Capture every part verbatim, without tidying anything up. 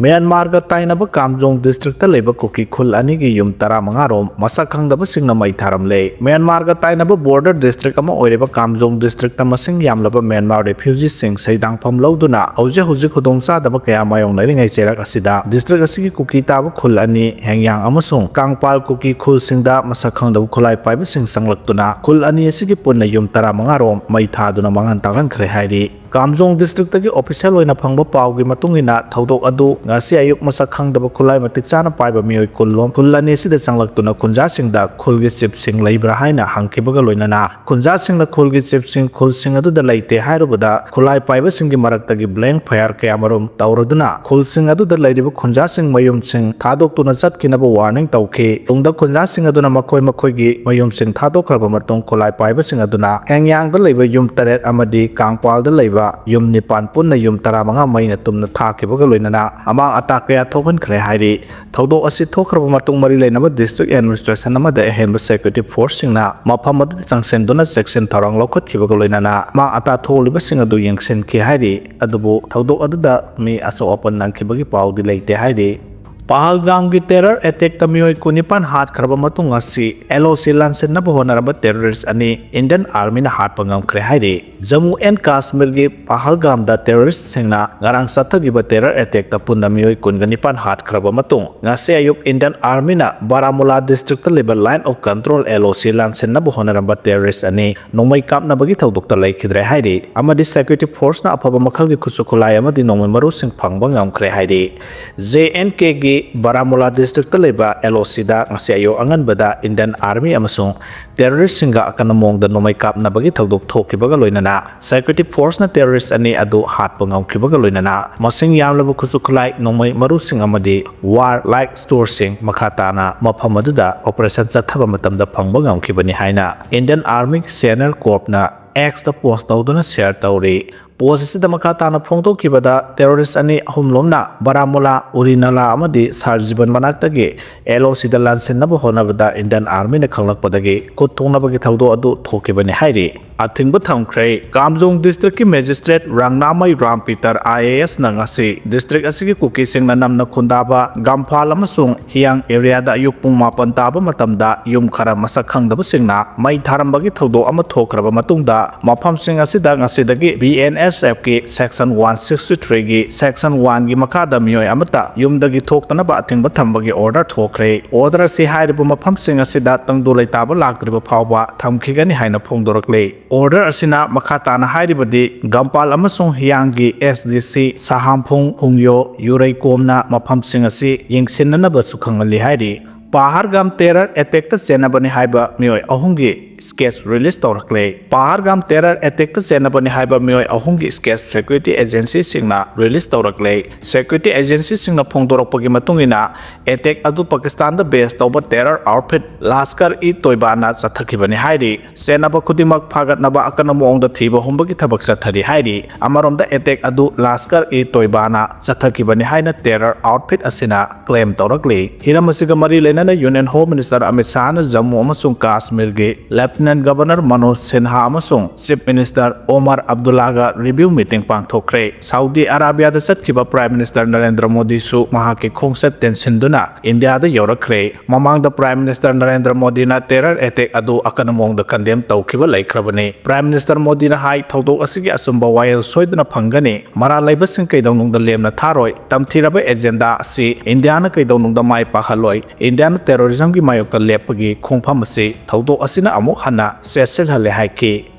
ꯃ꯭ꯌꯥꯟꯃꯥꯔꯒ ꯇꯥꯏꯅꯕ ꯀꯥꯝꯖꯣꯡ district ꯂꯩꯕ ꯀꯨꯀꯤ ꯈꯨꯜ ꯑꯅꯤꯒꯤ ꯌꯨꯝ ꯇꯔꯥꯃꯉꯥ ꯔꯣꯝ ꯃꯁꯛ ꯈꯪꯗꯕꯁꯤꯡꯅ ꯃꯩ ꯊꯥꯔꯝꯂꯦ꯫ ꯃ꯭ꯌꯥꯟꯃꯥꯔꯒ ꯇꯥꯏꯅꯕ ꯕꯣꯔꯗꯔ ꯗꯤꯁꯇ꯭ꯔꯤꯛ ꯑꯃ ꯑꯣꯏꯔꯤꯕ ꯀꯥꯝꯖꯣꯡ ꯗꯤꯁꯇ꯭ꯔꯤꯛꯇ ꯃꯁꯤꯡ ꯌꯥꯝꯂꯕ ꯃ꯭ꯌꯥꯟꯃꯥꯔ ꯔꯦꯐ꯭ꯌꯨꯖꯤꯁꯤꯡ ꯁꯩꯗꯥꯡꯐꯝ ꯂꯧꯗꯨꯅ ꯍꯧꯖꯤꯛ ꯍꯧꯖꯤꯛ ꯈꯨꯗꯣꯡꯆꯥꯗꯕ ꯀꯌꯥ ꯃꯥꯌꯣꯛꯅꯔꯤꯉꯩ ꯆꯩꯔꯛ ꯑꯁꯤꯗ ꯗꯤꯁꯇ꯭ꯔꯤꯛ ꯑꯁꯤꯒꯤ ꯀꯨꯀꯤ ꯇꯥꯕ ꯈꯨꯜ ꯑꯅꯤ, ꯍꯦꯡꯌꯥꯡ ꯑꯃꯁꯨꯡ ꯀꯥꯡꯄꯥꯜ ꯀꯨꯀꯤ ꯈꯨꯜꯁꯤꯡꯗ ꯃꯁꯛ ꯈꯪꯗꯕ ꯈꯨꯠꯂꯥꯏ ꯄꯥꯏꯕꯁꯤꯡ ꯆꯪꯂꯛꯇꯨꯅ ꯈꯨꯜ ꯑꯅꯤ ꯑꯁꯤꯒꯤ ꯄꯨꯟꯅ ꯌꯨꯝ ꯇꯔꯥꯃꯉꯥ ꯔꯣꯝ ꯃꯩ ꯊꯥꯗꯨꯅ ꯃꯥꯡꯍꯟ ꯇꯥꯛꯍꯟꯈ꯭ꯔꯦ ꯍꯥꯏꯔꯤ꯫ ꯀꯥꯝꯖꯣꯡ ꯗꯤꯁꯇ꯭ꯔꯤꯛꯇꯒꯤ ꯑꯣꯐꯤꯁꯤꯌꯦꯜ ꯑꯣꯏꯅ ꯐꯪꯕ ꯄꯥꯎꯒꯤ ꯃꯇꯨꯡ ꯏꯟꯅ, ꯊꯧꯗꯣꯛ ꯑꯗꯨ ꯉꯁꯤ ꯑꯌꯨꯛ ꯃꯁꯛ ꯈꯪꯗꯕ ꯈꯨꯠꯂꯥꯏ ꯃꯇꯤꯛ ꯆꯥꯅ ꯄꯥꯏꯕ ꯃꯤꯑꯣꯏ ꯀꯨꯟ ꯂꯣꯝ ꯈꯨꯜ ꯑꯅꯤ ꯑꯁꯤꯗ ꯆꯪꯂꯛꯇꯨꯅ ꯈꯨꯟꯖꯥꯁꯤꯡꯗ ꯈꯨꯜꯒꯤ ꯆꯤꯞꯁꯤꯡ ꯂꯩꯕ꯭ꯔꯥ ꯍꯥꯏꯅ ꯍꯪꯈꯤꯕꯒ ꯂꯣꯏꯅꯅ, ꯈꯨꯟꯖꯥꯁꯤꯡꯅ ꯈꯨꯜꯒꯤ ꯆꯤꯞꯁꯤꯡ ꯈꯨꯜꯁꯤꯡ ꯑꯗꯨꯗ ꯂꯩꯇꯦ ꯍꯥꯏꯔꯨꯕꯗ, ꯈꯨꯠꯂꯥꯏ ꯄꯥꯏꯕꯁꯤꯡꯒꯤ ꯃꯔꯛꯇꯒꯤ ꯕ꯭ꯂꯦꯡ ꯐꯌꯥꯔ ꯀꯌꯥꯃꯔꯨꯝ ꯇꯧꯔꯗꯨꯅ ꯈꯨꯜꯁꯤꯡ ꯑꯗꯨꯗ ꯂꯩꯔꯤꯕ ꯈꯨꯟꯖꯥꯁꯤꯡ ꯃꯌꯨꯝꯁꯤꯡ ꯊꯥꯗꯣꯛꯇꯨꯅ ꯆꯠꯈꯤꯅꯕ ꯋꯥꯔꯅꯤꯡ ꯇꯧꯈꯤ꯫ ꯇꯨꯡꯗ ꯈꯨꯟꯖꯥꯁꯤꯡ ꯑꯗꯨꯅ ꯃꯈꯣꯏ ꯃꯈꯣꯏꯒꯤ ꯃꯌꯨꯝꯁꯤꯡ ꯊꯥꯗꯣꯛꯈ꯭ꯔꯕ ꯃꯇꯨꯡ, ꯈꯨꯠꯂꯥꯏ ꯄꯥꯏꯕꯁꯤꯡ ꯑꯗꯨꯅ ꯍꯦꯡꯌꯥꯡꯗ ꯂꯩꯕ ꯌꯨꯝ ꯇꯔꯦꯠ ꯑꯃꯗꯤ ꯀꯥꯡꯄꯥꯜꯗ ꯂꯩꯕ ꯌꯨꯝ ꯅꯤꯄꯥꯟ ꯄꯨꯟꯅ ꯌꯨꯝ ꯇꯔꯥꯃꯉꯥ ꯃꯩꯅ ꯇꯨꯝꯅ ꯊꯥꯈꯤꯕꯒ ꯂꯣꯏꯅꯅ ꯑꯃꯥꯡ ꯑꯇꯥ ꯀꯌꯥ ꯊꯣꯛꯍꯟꯈ꯭ꯔꯦ ꯍꯥꯏꯔꯤ꯫ ꯊꯧꯗꯣꯛ ꯑꯁꯤ ꯊꯣꯛꯈ꯭ꯔꯕ ꯃꯇꯨꯡ, ꯃꯔꯤ ꯂꯩꯅꯕ ꯗꯤꯁꯇ꯭ꯔꯤꯛ ꯑꯦꯗꯃꯤꯅꯤꯁꯇ꯭ꯔꯦꯁꯟ ꯑꯃꯗ ꯑꯍꯦꯟꯕ ꯁꯦꯀ꯭ꯌꯨꯔꯤꯇꯤ ꯐꯣꯔꯁꯁꯤꯡꯅ ꯃꯐꯝ ꯑꯗꯨꯗ ꯆꯪꯁꯤꯟꯗꯨꯅ ꯆꯦꯛꯁꯤꯟ ꯊꯧꯔꯥꯡ ꯂꯧꯈꯠꯈꯤꯕꯒ ꯂꯣꯏꯅꯅ ꯑꯃꯥꯡ ꯑꯇꯥ ꯊꯣꯛꯂꯤꯕꯁꯤꯡ ꯑꯗꯨ ꯌꯦꯡꯁꯤꯟꯈꯤ ꯍꯥꯏꯔꯤ꯫ ꯑꯗꯨꯕꯨ ꯊꯧꯗꯣꯛ ꯑꯗꯨꯗ ꯃꯤ ꯑꯆꯧ ꯑꯄꯟ ꯅꯪꯈꯤꯕꯒꯤ ꯄꯥꯎꯗꯤ ꯂꯩꯇꯦ ꯍꯥꯏꯔꯤ꯫ ꯄꯍꯜꯒꯥꯝꯒꯤ ꯇꯦꯔꯔ ꯑꯦꯇꯦꯛꯇ ꯃꯤꯑꯣꯏ ꯀꯨꯟꯅꯤꯄꯥꯟ ꯍꯥꯠꯈ꯭ꯔꯕ ꯃꯇꯨꯡ ꯑꯁꯤ ꯑꯦꯜ ꯑꯣ ꯁꯤ ꯂꯥꯟꯁꯤꯟꯅꯕ ꯍꯣꯠꯅꯔꯝꯕ ꯇꯦꯔꯣꯔꯤꯁ ꯑꯅꯤ ꯏꯟꯗꯤꯌꯟ ꯑꯥꯔꯃꯤꯅ ꯍꯥꯠꯄ ꯉꯝꯈ꯭ꯔꯦ ꯍꯥꯏꯔꯤ꯫ ꯖꯝꯃꯨ ꯑꯦꯟ ꯀꯥꯁꯃꯤꯔꯒꯤ ꯄꯍꯜꯒꯥꯝꯗ ꯇꯦꯔꯣꯔꯤꯁꯁꯤꯡꯅ ꯉꯔꯥꯡ ꯆꯠꯊꯈꯤꯕ ꯇꯦꯔꯔ ꯑꯦꯇꯦꯛꯇ ꯄꯨꯟꯅ ꯃꯤꯑꯣꯏ ꯀꯨꯟꯒ ꯅꯤꯄꯥꯟ ꯍꯥꯠꯈ꯭ꯔꯕ ꯃꯇꯨꯡ, ꯉꯁꯤ ꯑꯌꯨꯛ ꯏꯟꯗꯤꯌꯟ ꯑꯥꯔꯃꯤꯅ ꯕꯥꯔꯥꯃꯨꯂꯥ ꯗꯤꯁꯇ꯭ꯔꯤꯛꯇ ꯂꯩꯕ ꯂꯥꯏꯟ ꯑꯣꯐ ꯀꯟꯇ꯭ꯔꯣꯜ, ꯑꯦꯜ ꯑꯣ ꯁꯤ, ꯂꯥꯟꯁꯤꯟꯅꯕ ꯍꯣꯠꯅꯔꯝꯕ ꯇꯦꯔꯣꯔꯤꯁ ꯑꯅꯤ ꯅꯣꯡꯃꯩ ꯀꯥꯞꯅꯕꯒꯤ ꯊꯧꯗꯣꯛꯇ ꯂꯩꯈꯤꯗ꯭ꯔꯦ ꯍꯥꯏꯔꯤ ꯑꯃꯗꯤ ꯁꯦꯀ꯭ꯌꯨꯔꯤꯇꯤ ꯐꯣꯔꯁꯅ ꯑꯐꯕ ꯃꯈꯜꯒꯤ ꯈꯨꯠꯁꯨ ꯈꯨꯠꯂꯥꯏ ꯑꯃꯗꯤ ꯅꯣꯡꯃꯩ ꯃꯔꯨꯁꯤꯡ ꯐꯪꯕ ꯉꯝꯈ꯭ꯔꯦ ꯍꯥꯏꯔꯤ꯫ ꯖꯦ ꯑꯦꯟ ꯀꯦꯒꯤ ꯕꯥꯔꯥꯃꯨꯂꯥ ꯗꯤꯁꯇ꯭ꯔꯤꯛꯇ ꯂꯩꯕ ꯑꯦꯜ ꯑꯣ ꯁꯤꯗ ꯉꯁꯤ ꯑꯌꯨꯛ ꯑꯉꯟꯕꯗ ꯏꯟꯗꯤꯌꯟ ꯑꯥꯔꯃꯤ ꯑꯃꯁꯨꯡ ꯇꯦꯔꯣꯔꯤꯁꯁꯤꯡꯒ ꯑꯀꯟꯕ ꯃꯑꯣꯡꯗ ꯅꯣꯡꯃꯩ ꯀꯥꯞꯅꯕꯒꯤ ꯊꯧꯗꯣꯛ ꯊꯣꯛꯈꯤꯕꯒ ꯂꯣꯏꯅꯅ ꯁꯦꯀ꯭ꯌꯨꯔꯤꯇꯤ ꯐꯣꯔꯁꯅ ꯇꯦꯔꯣꯔꯤꯁ ꯑꯅꯤ ꯑꯗꯨ ꯍꯥꯠꯄ ꯉꯝꯈꯤꯕꯒ ꯂꯣꯏꯅꯅ ꯃꯁꯤꯡ ꯌꯥꯝꯂꯕ ꯈꯨꯠꯁꯨ ꯈꯨꯠꯂꯥꯏ, ꯅꯣꯡꯃꯩ ꯃꯔꯨꯁꯤꯡ ꯑꯃꯗꯤ ꯋꯥꯔ ꯂꯥꯏꯛ ꯁ꯭ꯇꯣꯔꯁꯤꯡ ꯃꯈꯥ ꯇꯥꯅ ꯃꯐꯝ ꯑꯗꯨꯗ ꯑꯣꯄꯔꯦꯁꯟ ꯆꯠꯊꯕ ꯃꯇꯝꯗ ꯐꯪꯕ ꯉꯝꯈꯤꯕꯅꯤ ꯍꯥꯏꯅ ꯏꯟꯗꯤꯌꯟ ꯑꯥꯔꯃꯤꯒꯤ ꯁꯦꯅꯔ ꯀꯣꯔꯞꯅ ꯑꯦꯛꯁꯇ ꯄꯣꯁ ꯇꯧꯗꯨꯅ ꯁꯦꯌꯔ ꯇꯧꯔꯤ꯫ ꯄꯣꯁ ꯑꯁꯤꯗ ꯃꯈꯥ ꯇꯥꯅ ꯐꯣꯡꯗꯣꯛꯈꯤꯕꯗ, ꯇꯦꯔꯣꯔꯤꯁ ꯑꯅꯤ ꯑꯍꯨꯝ ꯂꯣꯝꯅ ꯕꯥꯔꯥꯃꯨꯂꯥ, ꯎꯔꯤꯅꯥꯂꯥ ꯑꯃꯗꯤ ꯁꯥꯔꯖꯤꯕꯟ ꯃꯅꯥꯛꯇꯒꯤ ꯑꯦꯜ ꯑꯣ ꯁꯤꯗ ꯂꯥꯟꯁꯤꯟꯅꯕ ꯍꯣꯠꯅꯕꯗ ꯏꯟꯗꯤꯌꯟ ꯑꯥꯔꯃꯤꯅ ꯈꯪꯂꯛꯄꯗꯒꯤ ꯈꯨꯠ ꯊꯣꯛꯅꯕꯒꯤ ꯊꯧꯗꯣꯛ ꯑꯗꯨ ꯊꯣꯛꯈꯤꯕꯅꯤ ꯍꯥꯏꯔꯤ꯫ ꯑꯊꯤꯡꯕ ꯊꯝꯈ꯭ꯔꯦ꯫ ꯀꯥꯝꯖꯣꯡ district ꯀꯤ magistrate Rangnamei Ram Peter I A S ꯅ ꯉꯁꯤ district ꯑꯁꯤꯒꯤ ꯀꯨꯀꯤꯁꯤꯡꯅ ꯅꯝꯅ ꯈꯨꯟꯗꯥꯕ ꯒꯝꯐꯥꯜ ꯑꯃꯁꯨꯡ ꯍꯤꯌꯥꯡ area ꯗ ꯑꯌꯨꯛ ꯄꯨꯡ ꯃꯥꯄꯟ ꯇꯥꯕ ꯃꯇꯝꯗ ꯌꯨꯝ ꯈꯔ ꯃꯁꯛ ꯈꯪꯗꯕꯁꯤꯡꯅ ꯃꯩ ꯊꯥꯔꯝꯕꯒꯤ ꯊꯧꯗꯣꯛ ꯑꯃ ꯊꯣꯛꯈ꯭ꯔꯕ ꯃꯇꯨꯡꯗ, ꯃꯐꯝꯁꯤꯡ ꯑꯁꯤꯗ ꯉꯁꯤꯗꯒꯤ B N S F ꯀꯤ section one sixty three ꯒꯤ section one ꯒꯤ ꯃꯈꯥꯗ ꯃꯤꯑꯣꯏ ꯑꯃꯠꯇ ꯌꯨꯝꯗꯒꯤ ꯊꯣꯛꯇꯅꯕ ꯑꯊꯤꯡꯕ ꯊꯝꯕꯒꯤ order ꯊꯣꯛꯈ꯭ꯔꯦ꯫ Order ꯑꯁꯤ ꯍꯥꯏꯔꯤꯕ ꯃꯐꯝꯁꯤꯡ ꯑꯁꯤꯗ ꯇꯪꯗꯨ ꯂꯩꯇꯥꯕ ꯂꯥꯛꯇ꯭ꯔꯤꯕ ꯐꯥꯎꯕ ꯊꯝꯈꯤꯒꯅꯤ ꯍꯥꯏꯅ ꯐꯣꯡꯗꯣꯔꯛꯂꯤ꯫ Order ꯑꯁꯤꯅ ꯃꯈꯥ ꯇꯥꯅ ꯍꯥꯏꯔꯤꯕꯗꯤ, ꯒꯝꯄꯥꯜ ꯑꯃꯁꯨꯡ ꯍꯤꯌꯥꯡꯒꯤ S D C ꯁꯍꯥꯝꯐꯨꯡ ꯍꯨꯡꯌꯣ ꯌꯨꯔꯩꯀꯣꯝꯅ ꯃꯐꯝꯁꯤꯡ ꯑꯁꯤ ꯌꯦꯡꯁꯤꯟꯅꯅꯕꯁꯨ ꯈꯪꯍꯜꯂꯤ ꯍꯥꯏꯔꯤ꯫ ꯄꯥꯍꯔꯒꯥꯝ terror attack ꯇ ꯆꯦꯟꯅꯕꯅꯤ ꯍꯥꯏꯕ ꯃꯤꯑꯣꯏ ꯑꯍꯨꯝꯒꯤ sketch release ꯇꯧꯔꯛꯂꯦ꯫ ꯄꯥꯍꯔꯒꯥꯝ terror attack ꯇ ꯆꯦꯟꯅꯕꯅꯤ ꯍꯥꯏꯕ ꯃꯤꯑꯣꯏ ꯑꯍꯨꯝꯒꯤ sketch security agency ꯁꯤꯡꯅ release ꯇꯧꯔꯛꯂꯦ꯫ Security agency ꯁꯤꯡꯅ ꯐꯣꯡꯗꯣꯔꯛꯄꯒꯤ ꯃꯇꯨꯡ ꯏꯟꯅ, attack ꯑꯗꯨ ꯄꯥꯀꯤꯁꯇꯥꯟꯗ base ꯇꯧꯕ terror outfit ꯂꯥꯁꯀꯔ ꯏ ꯇꯣꯏꯕꯥꯅ ꯆꯠꯊꯈꯤꯕꯅꯤ ꯍꯥꯏꯔꯤ꯫ ꯆꯦꯟꯅꯕ ꯈꯨꯗꯤꯡꯃꯛ ꯐꯥꯒꯠꯅꯕ ꯑꯀꯟꯕ ꯃꯑꯣꯡꯗ ꯊꯤꯕ ꯍꯨꯝꯕꯒꯤ ꯊꯕꯛ ꯆꯠꯊꯔꯤ ꯍꯥꯏꯔꯤ꯫ ꯑꯃꯔꯣꯝꯗ, attack ꯑꯗꯨ ꯂꯥꯁꯀꯔ ꯏ ꯇꯣꯏꯕꯥꯅ ꯆꯠꯊꯈꯤꯕꯅꯤ ꯍꯥꯏꯅ terror outfit ꯑꯁꯤꯅ claim ꯇꯧꯔꯛꯂꯤ꯫ ꯍꯤꯔꯝ ꯑꯁꯤꯒ ꯃꯔꯤ ꯂꯩꯅꯅ Union Home Minister Amit ꯁꯥꯍꯅ Jammu ꯑꯃꯁꯨꯡ ꯀꯥꯁꯃꯤꯔꯒꯤ Lieutenant Governor ꯃꯅꯣꯖ ꯁꯤꯟꯍꯥ ꯑꯃꯁꯨꯡ Chief Minister ꯑꯣꯃꯔ ꯑꯕꯗꯨꯜꯂꯥꯒ review meeting ꯄꯥꯡꯊꯣꯛꯈ꯭ꯔꯦ꯫ ꯁꯥꯎꯗꯤ ꯑꯔꯥꯕꯤꯌꯥꯗ ꯆꯠꯈꯤꯕ Prime Minister ꯅꯔꯦꯟꯗ꯭ꯔ ꯃꯣꯗꯤꯁꯨ ꯃꯍꯥꯛꯀꯤ ꯈꯣꯡꯆꯠ ꯇꯦꯟꯁꯤꯟꯗꯨꯅ ꯏꯟꯗꯤꯌꯥꯗ ꯌꯧꯔꯛꯈ꯭ꯔꯦ꯫ ꯃꯃꯥꯡꯗ Prime Minister ꯅꯔꯦꯟꯗ꯭ꯔ ꯃꯣꯗꯤꯅ terror attack ꯑꯗꯨ ꯑꯀꯟꯕ ꯃꯑꯣꯡꯗ condemn ꯇꯧꯈꯤꯕ ꯂꯩꯈ꯭ꯔꯕꯅꯤ꯫ Prime Minister ꯃꯣꯗꯤꯅ ꯍꯥꯏ, ꯊꯧꯗꯣꯛ ꯑꯁꯤꯒꯤ ꯑꯆꯨꯝꯕ ꯋꯥꯌꯦꯜ ꯁꯣꯏꯗꯅ ꯐꯪꯒꯅꯤ꯫ ꯃꯔꯥꯜ ꯂꯩꯕꯁꯤꯡ ꯀꯩꯗꯧꯅꯨꯡꯗ ꯂꯦꯝꯅ ꯊꯥꯔꯣꯏ꯫ ꯇꯝꯊꯤꯔꯕ agenda ꯑꯁꯤ ꯏꯟꯗꯤꯌꯥꯅ ꯀꯩꯗꯧꯅꯨꯡꯗ ꯃꯥꯏ ꯄꯥꯛꯍꯜꯂꯣꯏ꯫ ꯏꯟꯗꯤꯌꯥꯅ terrorism ꯒꯤ ꯃꯥꯌꯣꯛꯇ ꯂꯦꯞꯄꯒꯤ ꯈꯣꯡꯐꯝ ꯑꯁꯤ ꯊꯧꯗꯣꯛ ꯑꯁꯤꯅ ꯑꯃꯨꯛ ꯍꯟꯅ ꯆꯦꯠꯁꯤꯜꯍꯜꯂꯦ ꯍꯥꯏꯈꯤ꯫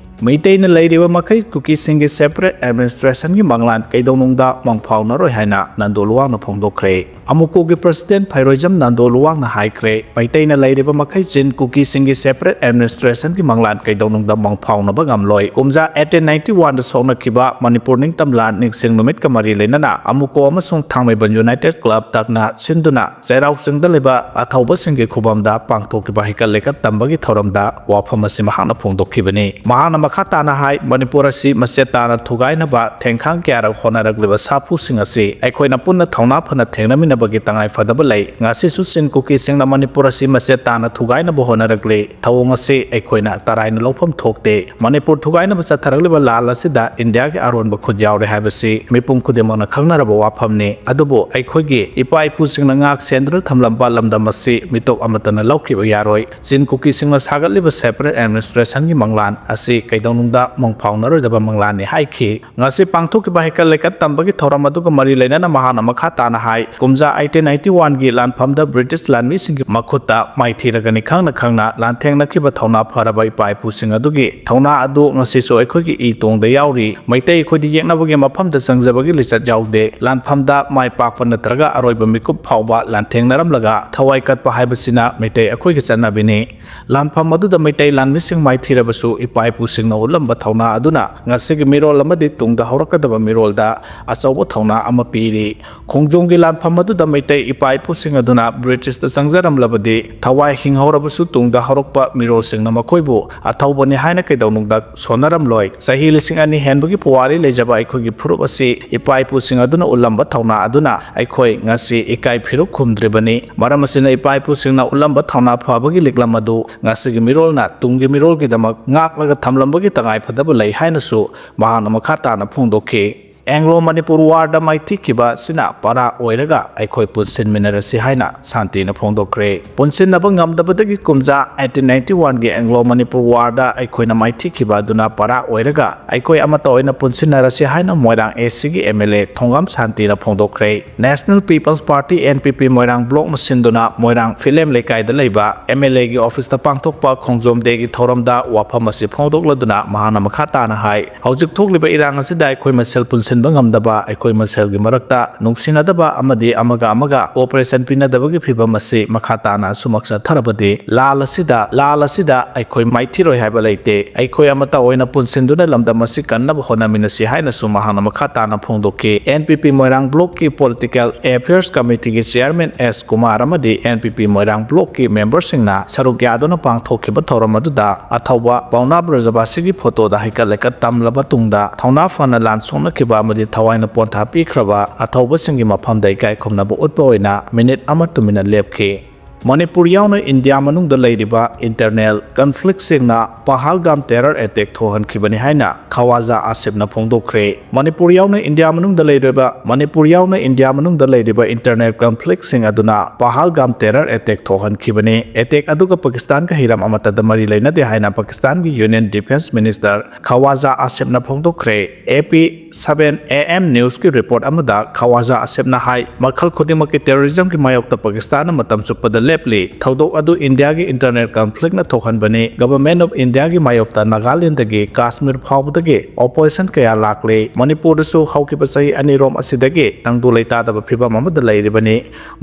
ꯃꯩꯇꯩꯅ ꯂꯩꯔꯤꯕ ꯃꯈꯩ ꯀꯨꯀꯤꯁꯤꯡꯒꯤ separate administration ꯒꯤ ꯃꯪꯂꯥꯟ ꯀꯩꯗꯧꯅꯨꯡꯗ ꯃꯪꯐꯥꯎꯅꯔꯣꯏ ꯍꯥꯏꯅ ꯅꯟꯗꯣ ꯂꯨꯋꯥꯡꯅ ꯐꯣꯡꯗꯣꯛꯈ꯭ꯔꯦ꯫ ꯑꯃꯨꯀꯣꯒꯤ President ꯐꯩꯔꯣꯏꯖꯝ ꯅꯟꯗꯣ ꯂꯨꯋꯥꯡꯅ ꯍꯥꯏꯈ꯭ꯔꯦ, ꯃꯩꯇꯩꯅ ꯂꯩꯔꯤꯕ ꯃꯈꯩ ꯆꯤꯟ ꯀꯨꯀꯤꯁꯤꯡꯒꯤ separate administration ꯒꯤ ꯃꯪꯂꯥꯟ ꯀꯩꯗꯧꯅꯨꯡꯗ ꯃꯪꯐꯥꯎꯅꯕ ꯉꯝꯂꯣꯏ꯫ ꯀꯨꯝꯖꯥ eighteen ninety one ꯗ ꯁꯣꯛꯅꯈꯤꯕ ꯃꯅꯤꯄꯨꯔ ꯅꯤꯡꯇꯝ ꯂꯥꯟ ꯅꯤꯡꯁꯤꯡ ꯅꯨꯃꯤꯠꯀ ꯃꯔꯤ ꯂꯩꯅꯅ ꯑꯃꯨꯀꯣ ꯑꯃꯁꯨꯡ ꯊꯥꯡꯃꯩꯕꯟ United Club ꯇꯛꯅ ꯁꯤꯟꯗꯨꯅ ꯆꯩꯔꯥꯎ ꯆꯤꯡꯗ ꯂꯩꯕ ꯑꯊꯧꯕꯁꯤꯡꯒꯤ ꯈꯨꯕꯝꯗ ꯄꯥꯡꯊꯣꯛꯈꯤꯕ ꯍꯩꯀꯠ ꯂꯩꯀꯠ ꯇꯝꯕꯒꯤ ꯊꯧꯔꯝꯗ ꯋꯥꯐꯝ ꯑꯁꯤ ꯃꯍꯥꯛꯅ ꯐꯣꯡꯗꯣꯛꯈꯤꯕꯅꯤ꯫ ꯃꯍꯥꯛꯅ ꯃꯈꯥ ꯇꯥꯅ ꯍꯥꯏ, ꯃꯅꯤꯄꯨꯔ ꯑꯁꯤ ꯃꯆꯦꯠ ꯇꯥꯅ ꯊꯨꯒꯥꯏꯅꯕ ꯊꯦꯡꯈꯥꯡ ꯀꯌꯥꯔꯛ ꯍꯣꯠꯅꯔꯛꯂꯤꯕ ꯁꯥꯐꯨꯁꯤꯡ ꯑꯁꯤ ꯑꯩꯈꯣꯏꯅ ꯄꯨꯟꯅ ꯊꯧꯅꯥ ꯐꯅ ꯊꯦꯡꯅꯃꯤꯟꯅꯕꯒꯤ ꯇꯉꯥꯏ ꯐꯗꯕ ꯂꯩ꯫ ꯉꯁꯤꯁꯨ ꯆꯤꯟ ꯀꯨꯀꯤꯁꯤꯡꯅ ꯃꯅꯤꯄꯨꯔ ꯑꯁꯤ ꯃꯆꯦꯠ ꯇꯥꯅ ꯊꯨꯒꯥꯏꯅꯕ ꯍꯣꯠꯅꯔꯛꯂꯤ꯫ ꯊꯧꯑꯣꯡ ꯑꯁꯤ ꯑꯩꯈꯣꯏꯅ ꯇꯔꯥꯏꯅ ꯂꯧꯐꯝ ꯊꯣꯛꯇꯦ꯫ ꯃꯅꯤꯄꯨꯔ ꯊꯨꯒꯥꯏꯅꯕ ꯆꯠꯊꯔꯛꯂꯤꯕ ꯂꯥꯜ ꯑꯁꯤꯗ ꯏꯟꯗꯤꯌꯥꯒꯤ ꯑꯔꯣꯟꯕ ꯈꯨꯠ ꯌꯥꯎꯔꯦ ꯍꯥꯏꯕꯁꯤ ꯃꯤꯄꯨꯝ ꯈꯨꯗꯤꯡꯃꯛꯅ ꯈꯪꯅꯔꯕ ꯋꯥꯐꯝꯅꯤ꯫ ꯑꯗꯨꯕꯨ ꯑꯩꯈꯣꯏꯒꯤ ꯏꯄꯥ ꯏꯄꯨꯁꯤꯡꯅ ꯉꯥꯛ ꯁꯦꯟꯗꯨꯅ ꯊꯝꯂꯝꯕ ꯂꯝꯗꯝ ꯑꯁꯤ ꯃꯤꯇꯣꯞ ꯑꯃꯠꯇꯅ ꯂꯧꯈꯤꯕ ꯌꯥꯔꯣꯏ꯫ ꯆꯤꯟ ꯀꯨꯀꯤꯁꯤꯡꯅ ꯁꯥꯒꯠꯂꯤꯕ separate administrationꯒꯤ ꯃꯪꯂꯥꯟ ꯑꯁꯤ ꯀꯩꯗꯧꯅꯨꯡꯗ ꯃꯪ ꯐꯥꯎꯅꯔꯣꯏꯗꯕ ꯃꯪꯂꯥꯟꯅꯤ ꯍꯥꯏꯈꯤ꯫ ꯉꯁꯤ ꯄꯥꯡꯊꯣꯛꯈꯤꯕ ꯍꯩꯀꯠ ꯂꯩꯀꯠ ꯇꯝꯕꯒꯤ ꯊꯧꯔꯝ ꯑꯗꯨꯒ ꯃꯔꯤ ꯂꯩꯅꯅ ꯃꯍꯥꯛꯅ ꯃꯈꯥ ꯇꯥꯅ ꯍꯥꯏ, ꯀꯨꯝꯖꯥ eighteen ninety oneꯒꯤ ꯂꯥꯟꯐꯝꯗ ꯕ꯭ꯔꯤꯇꯤꯁ ꯂꯥꯟꯃꯤꯁꯤꯡꯒꯤ ꯃꯈꯨꯠꯇ ꯃꯥꯏꯊꯤꯔꯒꯅꯤ ꯈꯪꯅ ꯈꯪꯅ ꯂꯥꯟꯊꯦꯡꯅꯈꯤꯕ ꯊꯧꯅꯥ ꯐꯔꯕ ꯏꯄꯥ ꯏꯄꯨꯁꯤꯡ ꯑꯗꯨꯒꯤ ꯊꯧꯅꯥ ꯑꯗꯨ ꯉꯁꯤꯁꯨ ꯑꯩꯈꯣꯏꯒꯤ ꯏ ꯇꯣꯡꯗ ꯌꯥꯎꯔꯤ꯫ ꯃꯩꯇꯩ ꯑꯩꯈꯣꯏꯗꯤ ꯌꯦꯛꯅꯕꯒꯤ ꯃꯐꯝꯗ ꯆꯪꯖꯕꯒꯤ ꯂꯤꯆꯠ ꯌꯥꯎꯗꯦ꯫ ꯂꯥꯟꯐꯝꯗ ꯃꯥꯏ ꯄꯥꯛꯄ ꯅꯠꯇ꯭ꯔꯒ ꯑꯔꯣꯏꯕ ꯃꯤꯀꯨꯞ ꯐꯥꯎꯕ ꯂꯥꯟꯊꯦꯡꯅꯔꯝꯂꯒ ꯊꯋꯥꯏ ꯀꯠꯄ ꯍꯥꯏꯕꯁꯤꯅ ꯃꯩꯇꯩ ꯑꯩꯈꯣꯏꯒꯤ ꯆꯠꯅꯕꯤꯅꯤ꯫ ꯂꯥꯟꯐꯝ ꯑꯗꯨꯗ ꯃꯩꯇꯩ ꯂꯥꯟꯃꯤꯁꯤꯡ ꯃꯥꯏꯊꯤꯔꯕꯁꯨ ꯏꯄꯥ ꯏꯄꯨꯁꯤꯡꯅ ꯎꯠꯂꯝꯕ ꯊꯧꯅꯥ ꯑꯗꯨꯅ ꯉꯁꯤꯒꯤ ꯃꯤꯔꯣꯜ ꯑꯃꯗꯤ ꯇꯨꯡꯗ ꯍꯧꯔꯛꯀꯗꯕ ꯃꯤꯔꯣꯜꯗ ꯑꯆꯧꯕ ꯊꯧꯅꯥ ꯑꯃ ꯄꯤꯔꯤ꯫ ꯈꯣꯡꯖꯣꯝꯒꯤ ꯂꯥꯟꯐꯝ ꯑꯗꯨꯗ ꯃꯩꯇꯩ ꯏꯄꯥ ꯏꯄꯨꯁꯤꯡ ꯑꯗꯨꯅ ꯕ꯭ꯔꯤꯇꯤꯁꯇ ꯆꯪꯖꯔꯝꯂꯕꯗꯤ ꯊꯋꯥꯏ ꯍꯤꯡꯍꯧꯔꯕꯁꯨ ꯇꯨꯡꯗ ꯍꯧꯔꯛꯄ ꯃꯤꯔꯣꯜꯁꯤꯡꯅ ꯃꯈꯣꯏꯕꯨ ꯑꯊꯧꯕꯅꯤ ꯍꯥꯏꯅ ꯀꯩꯗꯧꯅꯨꯡꯗ ꯁꯣꯟꯅꯔꯝꯂꯣꯏ꯫ ꯆꯍꯤ ꯂꯤꯁꯤꯡ ꯑꯅꯤ ꯍꯦꯟꯕꯒꯤ ꯄꯨꯋꯥꯔꯤ ꯂꯩꯖꯕ ꯑꯩꯈꯣꯏꯒꯤ ꯐꯨꯔꯨꯞ ꯑꯁꯤ ꯏꯄꯥ ꯏꯄꯨꯁꯤꯡ ꯑꯗꯨꯅ ꯎꯠꯂꯝꯕ ꯊꯧꯅꯥ ꯑꯗꯨꯅ ꯑꯩꯈꯣꯏ ꯉꯁꯤ ꯏꯀꯥꯏ ꯐꯤꯔꯨꯛ ꯈꯨꯝꯗ꯭ꯔꯤꯕꯅꯤ꯫ ꯃꯔꯝ ꯑꯁꯤꯅ ꯏꯄꯥ ꯏꯄꯨꯁꯤꯡꯅ ꯎꯠꯂꯝꯕ ꯊꯧꯅꯥ ꯐꯕꯒꯤ ꯂꯤꯛꯂꯝ ꯑꯗꯨ ꯉꯁꯤꯒꯤ ꯃꯤꯔꯣꯜꯅ ꯇꯨꯡꯒꯤ ꯃꯤꯔꯣꯜꯒꯤꯗꯃꯛ ꯉꯥꯛꯂꯒ ꯊꯝꯂꯝꯕꯒꯤ ꯇꯉꯥꯏꯐꯗꯕ ꯂꯩ ꯍꯥꯏꯅꯁꯨ ꯃꯍꯥꯛꯅ ꯃꯈꯥ ꯇꯥꯅ ꯐꯣꯡꯗꯣꯛꯈꯤ꯫ ꯑꯦꯡꯒ꯭ꯂꯣ ꯃꯅꯤꯄꯨꯔ ꯋꯥꯔꯗ ꯃꯥꯏꯊꯤꯈꯤꯕ ꯑꯁꯤꯅ ꯄꯔꯥ ꯑꯣꯏꯔꯒ ꯑꯩꯈꯣꯏ ꯄꯨꯟꯁꯤꯟꯃꯤꯟꯅꯔꯁꯤ ꯍꯥꯏꯅ ꯁꯥꯟꯇꯤꯅ ꯐꯣꯡꯗꯣꯛꯈ꯭ꯔꯦ꯫ ꯄꯨꯟꯁꯤꯟꯅꯕ ꯉꯝꯗꯕꯗꯒꯤ ꯀꯨꯝꯖꯥ eighteen ninety oneꯒꯤ ꯑꯦꯡꯒ꯭ꯂꯣ ꯃꯅꯤꯄꯨꯔ ꯋꯥꯔꯗ ꯑꯩꯈꯣꯏꯅ ꯃꯥꯏꯊꯤꯈꯤꯕ ꯑꯗꯨꯅ ꯄꯔꯥ ꯑꯣꯏꯔꯒ ꯑꯩꯈꯣꯏ ꯑꯃꯠꯇ ꯑꯣꯏꯅ ꯄꯨꯟꯁꯤꯟꯅꯔꯁꯤ ꯍꯥꯏꯅ ꯃꯣꯏꯔꯥꯡ ACꯒꯤ MLA ꯊꯣꯡꯒꯥꯝ ꯁꯥꯟꯇꯤꯅ ꯐꯣꯡꯗꯣꯛꯈ꯭ꯔꯦ꯫ National People's Party, NPP, ꯃꯣꯏꯔꯥꯡ blockꯅ ꯁꯤꯟꯗꯨꯅ ꯃꯣꯏꯔꯥꯡ ꯐꯤꯂꯦꯝ ꯂꯩꯀꯥꯏꯗ ꯂꯩꯕ MLAꯒꯤ officeꯇ ꯄꯥꯡꯊꯣꯛꯄ ꯈꯣꯡꯖꯣꯝ dayꯒꯤ ꯊꯧꯔꯝꯗ ꯋꯥꯐꯝ ꯑꯁꯤ ꯐꯣꯡꯗꯣꯛꯂꯗꯨꯅ ꯃꯍꯥꯛꯅ ꯃꯈꯥ ꯇꯥꯅ ꯍꯥꯏ, ꯍꯧꯖꯤꯛ ꯊꯣꯛꯂꯤꯕ ꯏꯔꯥꯡ ꯑꯁꯤꯗ ꯑꯩꯈꯣꯏ ꯃꯁꯦꯜ ꯄꯨꯟꯁꯤꯟ ꯁꯤꯟꯕ ꯉꯝꯗꯕ, ꯑꯩꯈꯣꯏ ꯃꯁꯦꯜꯒꯤ ꯃꯔꯛꯇ ꯅꯨꯡꯁꯤꯅꯗꯕ ꯑꯃꯗꯤ ꯑꯃꯒ ꯑꯃꯒ cooperation ꯄꯤꯅꯗꯕꯒꯤ ꯐꯤꯚꯝ ꯑꯁꯤ ꯃꯈꯥ ꯇꯥꯅ ꯑꯁꯨꯝꯃꯛ ꯆꯠꯊꯔꯕꯗꯤ ꯂꯥꯜ ꯑꯁꯤꯗ, ꯂꯥꯜ ꯑꯁꯤꯗ ꯑꯩꯈꯣꯏ ꯃꯥꯏꯊꯤꯔꯣꯏ ꯍꯥꯏꯕ ꯂꯩꯇꯦ꯫ ꯑꯩꯈꯣꯏ ꯑꯃꯠꯇ ꯑꯣꯏꯅ ꯄꯨꯟꯁꯤꯟꯗꯨꯅ ꯂꯝꯗꯝ ꯑꯁꯤ ꯀꯟꯅꯕ ꯍꯣꯠꯅꯃꯤꯟꯅꯁꯤ ꯍꯥꯏꯅꯁꯨ ꯃꯍꯥꯛꯅ ꯃꯈꯥ ꯇꯥꯅ ꯐꯣꯡꯗꯣꯛꯈꯤ꯫ N P P Moirang Blockꯀꯤ Political Affairs Committeeꯒꯤ Chairman S Kumar ꯑꯃꯗꯤ N P P Moirang Blockꯀꯤ memberꯁꯤꯡꯅ ꯁꯔꯨꯛ ꯌꯥꯗꯨꯅ ꯄꯥꯡꯊꯣꯛꯈꯤꯕ ꯊꯧꯔꯝ ꯑꯗꯨꯗ ꯑꯊꯧꯕ ꯄꯥꯎꯅꯥ ꯕ꯭ꯔꯖꯕꯥꯁꯤꯒꯤ photoꯗ ꯍꯩꯀꯠ ꯂꯩꯀꯠ ꯇꯝꯂꯕ ꯇꯨꯡꯗ ꯊꯧꯅꯥ ꯐꯅ ꯂꯥꯟ ꯁꯣꯛꯅꯈꯤꯕ ꯑꯃꯗꯤ ꯊꯋꯥꯏꯅ ꯄꯣꯟꯊꯥ ꯄꯤꯈ꯭ꯔꯕ ꯑꯊꯧꯕꯁꯤꯡꯒꯤ ꯃꯐꯝꯗ ꯏꯀꯥꯏ ꯈꯨꯝꯅꯕ ꯎꯠꯄ ꯑꯣꯏꯅ minute ꯑꯃ ꯇꯨꯃꯤꯟꯅ ꯂꯦꯞꯈꯤ꯫ ꯃꯅꯤꯄꯨꯔ ꯌꯥꯎꯅ ꯏꯟꯗꯤꯌꯥ ꯃꯅꯨꯡꯗ ꯂꯩꯔꯤꯕ internal conflictꯁꯤꯡꯅ ꯄꯍꯜꯒꯥꯝ terror attack ꯊꯣꯛꯍꯟꯈꯤꯕꯅꯤ ꯍꯥꯏꯅ ꯈꯋꯥꯖꯥ ꯑꯥꯁꯤꯐꯅ ꯐꯣꯡꯗꯣꯛꯈ꯭ꯔꯦ꯫ ꯃꯅꯤꯄꯨꯔ ꯌꯥꯎꯅ ꯏꯟꯗꯤꯌꯥ ꯃꯅꯨꯡꯗ ꯂꯩꯔꯤꯕ, ꯃꯅꯤꯄꯨꯔ ꯌꯥꯎꯅ ꯏꯟꯗꯤꯌꯥ ꯃꯅꯨꯡꯗ ꯂꯩꯔꯤꯕ internal conflictꯁꯤꯡ ꯑꯗꯨꯅ ꯄꯍꯜꯒꯥꯝ terror attack ꯊꯣꯛꯍꯟꯈꯤꯕꯅꯤ꯫ Attack ꯑꯗꯨꯒ ꯄꯥꯀꯤꯁꯇꯥꯟꯒ ꯍꯤꯔꯝ ꯑꯃꯠꯇꯗ ꯃꯔꯤ ꯂꯩꯅꯗꯦ ꯍꯥꯏꯅ ꯄꯥꯀꯤꯁꯇꯥꯟꯒꯤ Union Defence Minister ꯈꯋꯥꯖꯥ ꯑꯥꯁꯤꯐꯅ ꯐꯣꯡꯗꯣꯛꯈ꯭ꯔꯦ꯫ A P seven A M Newsꯀꯤ report ꯑꯃꯗ ꯈꯋꯥꯖꯥ ꯑꯥꯁꯤꯐꯅ ꯍꯥꯏ, ꯃꯈꯜ ꯈꯨꯗꯤꯡꯃꯛꯀꯤ terrorismꯒꯤ ꯃꯥꯌꯣꯛꯇ ꯄꯥꯀꯤꯁꯇꯥꯟꯅ ꯃꯇꯝ ꯆꯨꯞꯄꯗ ꯂꯦꯞꯂꯤ꯫ ꯊꯧꯗꯣꯛ ꯑꯗꯨ ꯏꯟꯗꯤꯌꯥꯒꯤ internal conflictꯅ ꯊꯣꯛꯍꯟꯕꯅꯤ꯫ Government of Indiaꯒꯤ ꯃꯥꯌꯣꯛꯇ ꯅꯥꯒꯥꯂꯦꯟꯗꯒꯤ ꯀꯥꯁꯃꯤꯔ ꯐꯥꯎꯕꯗꯒꯤ opposition ꯀꯌꯥ ꯂꯥꯛꯂꯤ꯫ ꯃꯅꯤꯄꯨꯔꯗꯁꯨ ꯍꯧꯈꯤꯕ ꯆꯍꯤ ꯑꯅꯤꯔꯣꯝ ꯑꯁꯤꯗꯒꯤ ꯇꯪꯗꯨ ꯂꯩꯇꯥꯗꯕ ꯐꯤꯚꯝ ꯑꯃꯗ ꯂꯩꯔꯤꯕꯅꯤ꯫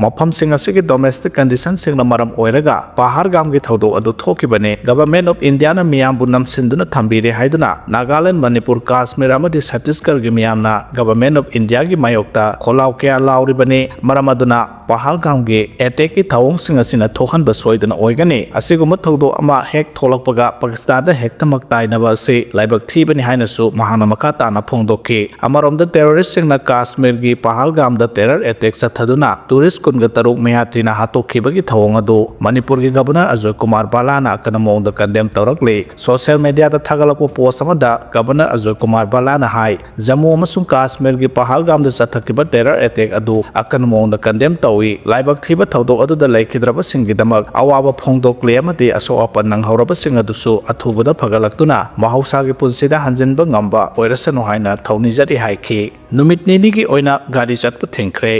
ꯃꯐꯝꯁꯤꯡ ꯑꯁꯤꯒꯤ domestic conditionꯁꯤꯡꯅ ꯃꯔꯝ ꯑꯣꯏꯔꯒ ꯄꯍꯜꯒꯥꯝꯒꯤ ꯊꯧꯗꯣꯛ ꯑꯗꯨ ꯊꯣꯛꯈꯤꯕꯅꯤ꯫ Government of Indiaꯅ ꯃꯤꯌꯥꯝꯕꯨ ꯅꯝꯁꯤꯟꯗꯨꯅ ꯊꯝꯕꯤꯔꯦ ꯍꯥꯏꯗꯨꯅ ꯅꯥꯒꯥꯂꯦꯟ, ꯃꯅꯤꯄꯨꯔ, ꯀꯥꯁꯃꯤꯔ ꯑꯃꯗꯤ ꯁꯠꯇꯤꯁꯒꯔꯒꯤ ꯃꯤꯌꯥꯝꯅ Government of Indiaꯒꯤ ꯃꯥꯌꯣꯛꯇ ꯈꯣꯜꯂꯥꯎ ꯀꯌꯥ ꯂꯥꯎꯔꯤꯕꯅꯤ꯫ ꯃꯔꯝ ꯑꯗꯨꯅ ꯄꯍꯜꯒꯥꯝꯒꯤ attackꯀꯤ ꯊꯧꯑꯣꯡꯁꯤꯡ ꯑꯁꯤꯅ ꯊꯣꯛꯍꯟꯕ ꯁꯣꯏꯗꯅ ꯑꯣꯏꯒꯅꯤ꯫ ꯑꯁꯤꯒꯨꯝꯕ ꯊꯧꯗꯣꯛ ꯑꯃ ꯍꯦꯛ ꯊꯣꯛꯂꯛꯄꯒ ꯄꯥꯀꯤꯁꯇꯥꯟꯗ ꯍꯦꯛꯇꯃꯛ ꯇꯥꯏꯅꯕ ꯑꯁꯤ ꯂꯥꯏꯕꯛ ꯊꯤꯕꯅꯤ ꯍꯥꯏꯅꯁꯨ ꯃꯍꯥꯛꯅ ꯃꯈꯥ ꯇꯥꯅ ꯐꯣꯡꯗꯣꯛꯈꯤ꯫ ꯑꯃꯔꯣꯝꯗ terroristꯁꯤꯡꯅ ꯀꯥꯁꯃꯤꯔꯒꯤ ꯄꯍꯜꯒꯥꯝꯗ terror attack ꯆꯠꯊꯗꯨꯅ tourist ꯀꯨꯟꯒ ꯇꯔꯨꯛ ꯃꯌꯥꯇ꯭ꯔꯤꯅ ꯍꯥꯠꯇꯣꯛꯈꯤꯕꯒꯤ ꯊꯧꯑꯣꯡ ꯑꯗꯨ ꯃꯅꯤꯄꯨꯔꯒꯤ Governor ꯑꯖꯣꯏ ꯀꯨꯃꯥꯔ ꯕꯂꯥꯅ ꯑꯀꯟꯕ ꯃꯑꯣꯡꯗ condemn ꯇꯧꯔꯛꯂꯤ꯫ Social mediaꯗ ꯊꯥꯒꯠꯂꯛꯄ post ꯑꯃꯗ Governor ꯑꯖꯣꯏ ꯀꯨꯃꯥꯔ ꯕꯂꯥꯅ ꯍꯥꯏ, ꯖꯝꯃꯨ ꯑꯃꯁꯨꯡ ꯀꯥꯁꯃꯤꯔꯒꯤ ꯄꯍꯜꯒꯥꯝꯗ ꯆꯠꯊꯈꯤꯕ terror attack ꯑꯗꯨ ꯑꯀꯟꯕ ꯃꯑꯣꯡꯗ condemn ꯇꯧꯏ꯫ ꯂꯥꯏꯕꯛ ꯊꯤꯕ ꯊꯧꯗꯣꯛ ꯑꯗꯨꯗ ꯂꯩꯈꯤꯗ꯭ꯔꯕꯁꯤꯡꯒꯤꯗꯃꯛ ꯑꯋꯥꯕ ꯐꯣꯡꯗꯣꯛꯂꯤ ꯑꯃꯗꯤ ꯑꯁꯣꯛ ꯑꯄꯟ ꯅꯪꯍꯧꯔꯕꯁꯤꯡ ꯑꯗꯨꯁꯨ ꯑꯊꯨꯕꯗ ꯐꯒꯠꯂꯛꯇꯨꯅ ꯃꯍꯧꯁꯥꯒꯤ ꯄꯨꯟꯁꯤꯗ ꯍꯟꯖꯤꯟꯕ ꯉꯝꯕ ꯑꯣꯏꯔꯁꯅꯨ ꯍꯥꯏꯅ ꯊꯧꯅꯤꯖꯔꯤ ꯍꯥꯏꯈꯤ꯫ ꯅꯨꯃꯤꯠ ꯅꯤꯅꯤꯒꯤ ꯑꯣꯏꯅ ꯒꯥꯔꯤ ꯆꯠꯄ ꯊꯤꯡꯈ꯭ꯔꯦ꯫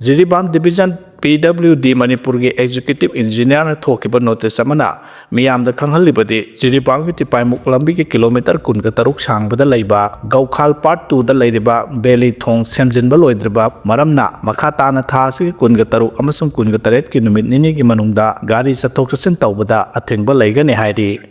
ꯖꯤꯔꯤꯕꯥꯝ Division ꯄꯤ ꯗꯕ꯭ꯂꯤꯎ ꯗꯤ ꯃꯅꯤꯄꯨꯔꯒꯤ ꯑꯦꯛꯖꯤꯀ꯭ꯌꯨꯇꯤꯚ ꯏꯟꯖꯤꯅꯤꯌꯥꯔꯅ ꯊꯣꯛꯈꯤꯕ ꯅꯣꯇꯤꯁ ꯑꯃꯅ ꯃꯤꯌꯥꯝꯗ ꯈꯪꯍꯜꯂꯤꯕꯗꯤ, ꯖꯤꯔꯤꯕꯥꯝꯒꯤ ꯇꯤꯄꯥꯏꯃꯨꯛ ꯂꯝꯕꯤꯒꯤ ꯀꯤꯂꯣꯃꯤꯇꯔ ꯀꯨꯟꯒ ꯇꯔꯨꯛ ꯁꯥꯡꯕꯗ ꯂꯩꯕ ꯒꯧꯈꯥꯜ ꯄꯥꯔꯠ ꯇꯨꯗ ꯂꯩꯔꯤꯕ ꯕꯦꯂꯤ ꯊꯣꯡ ꯁꯦꯝꯖꯤꯟꯕ ꯂꯣꯏꯗ꯭ꯔꯤꯕ ꯃꯔꯝꯅ, ꯃꯈꯥ ꯇꯥꯅ ꯊꯥ ꯑꯁꯤꯒꯤ ꯀꯨꯟꯒ ꯇꯔꯨꯛ ꯑꯃꯁꯨꯡ ꯀꯨꯟꯒ ꯇꯔꯦꯠꯀꯤ ꯅꯨꯃꯤꯠ ꯅꯤꯅꯤꯒꯤ ꯃꯅꯨꯡꯗ ꯒꯥꯔꯤ ꯆꯠꯊꯣꯛ ꯆꯠꯁꯤꯟ ꯇꯧꯕꯗ ꯑꯊꯤꯡꯕ ꯂꯩꯒꯅꯤ ꯍꯥꯏꯔꯤ꯫